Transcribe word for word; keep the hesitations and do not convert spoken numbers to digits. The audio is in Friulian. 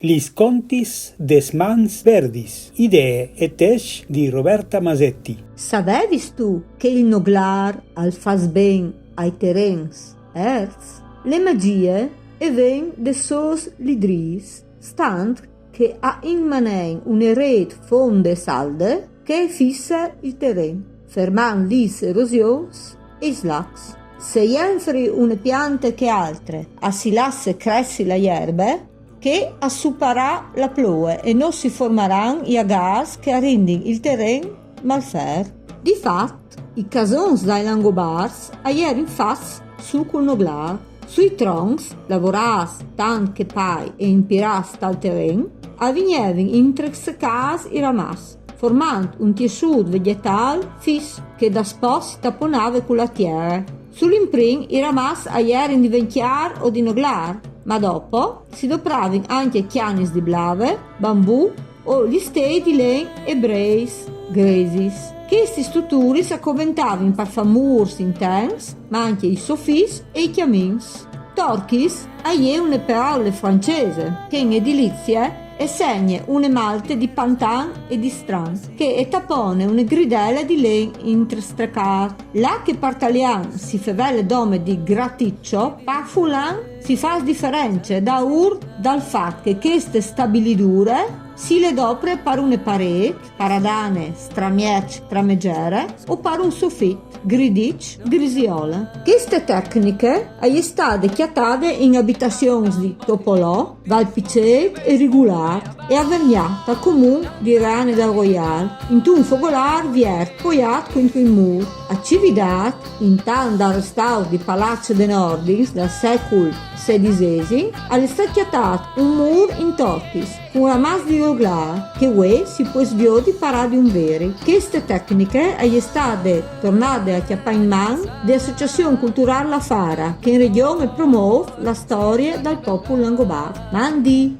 Lis contis des mans verdis, idee e tescj di Roberta Masetti. Savevistu che il noglâr al fâs ben ai terens erts? Le magjie e ven des sôs lidrîs, stant che a inmanein une rêt fonde e salde che e fisse il teren, fermant lis erosions e i slacs. Se jenfri une piante che altre a si lasse cressi la jerbe, che a suparà la ploie e no si formaran i agârs che a rindin il teren malfer. Di fat, i casons dai Langobarts a jerin fats sù cul noglâr. Sui troncs, lavorâts tant che pai e impirâts tal teren, a vignevin intrestracâts i ramaçs, formant un tiessût vegetâl fis che daspò si taponave cu la tiere. Sul imprin i ramaçs a jerin di vencjâr o di noglâr, ma dopo si dopravin ancje cjanis di blave, bambù o listei di len e breis gresis. Chestis struturis a coventavin par fâ mûrs interns, ma ancje i sofits e i cjamins. Torchis a je une peraule francese che in edilizie e segne une malte di pantan e di stran che e tapone une gridele di len intrestracât. Là che par talian si fevele dome di graticcio, par furlan si fâs diference daûr dal fat che cheste stabilidure si le dopre par une parêt, paradane, stramieç, tramegere, o par un sofit, gridicj, grisiole. Cheste tecniche e je stade cjatade in abitazions di Topolò, Valpicêt e Rigulât e a Vergnà, tal comun di Reane dal Roiâl, intun fogolâr viert poiât cuintri il mûr. A Cividât, intant dal restaur di Palaç de Nordis dal secul sedicesim, al è stât cjatât un mûr in torchis, cun ramaçs di noglâr, che vuê si pues viodi parâ di un veri. Cheste tecniche e je stade tornade a cjapâ in man de Associazion Culturâl La Fara, che in regjon e promôf la storie dal popul langobart. Mandi!